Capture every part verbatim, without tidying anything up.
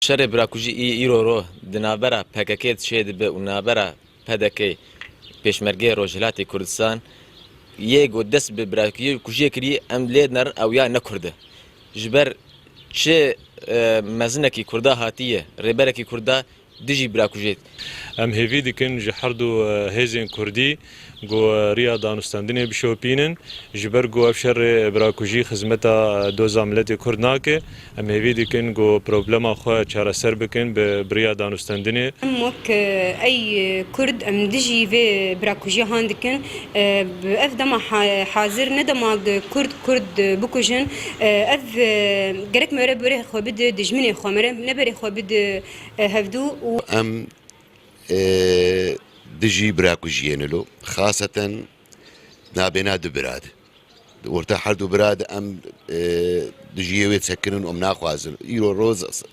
Şerê birakujî î-, îro ro di navbera P K K çê dibe û navbera P D K, Pêşmergeyê Rojhilatê Kurdistan, yê ku dest bi birakujiyê kirî, em lê dinerin ew ya ne Kurd e. Ji ber çi, e, mezinekî Kurda hatiye, rêberekî Kurda dijî birakujê. Em hêvî dikin ji her du, e, hêzên Kurdî ku, e, riya danûstendinê bişopînin, ji ber ku ev şerê birakujî xizmeta doza miletê Kurd nake. Em hêvî dikin ku problema xwe çareser bikin bi, bi riya danûstendinê. Em wek, e, ey Kurd, em dijî vê birakujiya han dikin. E, bi ev dema ha-, hazir ne dema Kurd, Kurd bikujin. E, ev, e, gerek me were berê xwe bide dijminê xwe, mere ne berê xwe bide, e, hevdû û Em, e, dijî birakujiyê ne lo. Xaseten nabêna du bira de. Di orta her du bira de em, e, dijiyê wê sekirin û em naxwazin. Îro roz,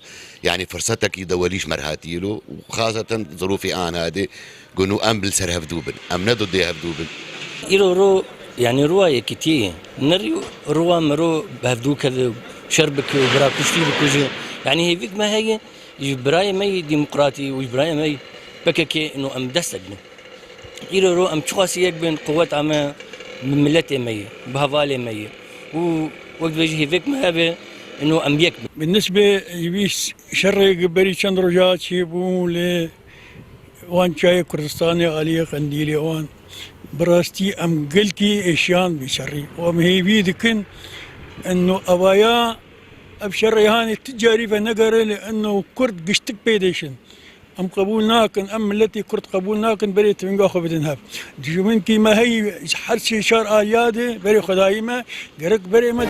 yanî firsetekî dewelî ji me re hatiye lo û xaseten zirûfê ana de ku nû em li ser hevdû bin. Em ne didê hevdû bin. Îro ro, yanî rûwa yekîtiyê ye. Ne rî-, rûwa miro bi hevdû keve, şer bike û bira kuştî bikuje. Yanî hêvîk me heye, ji birayê me yê demokratî û ji birayê me yê P K K ino em destek bin. Îro ro em çiqasî yek bin, quweta me bi miletê me ye, bi hevalê me ye. Û wek vê jî hêvek me hebe, ino em yek bin. Bi nisbê wî şerê ku berî çend roja çêbû lê wan çiyayê Kurdistanê aliyê Qendîlê wan, bi rastî em gelkî êşiyan vî şerî. Û em hêvî dikin, ino evaya ev şerê hanê ti carî venegere lê ino Kurd giştik pê dêşin. Em qebûl nakin, em miletê Kurd qebûl nakin, berê tivinga xwe bidin hev. Dijminkî me heyî ji her sê çar aliya de berê xwedayî me, gerek berê me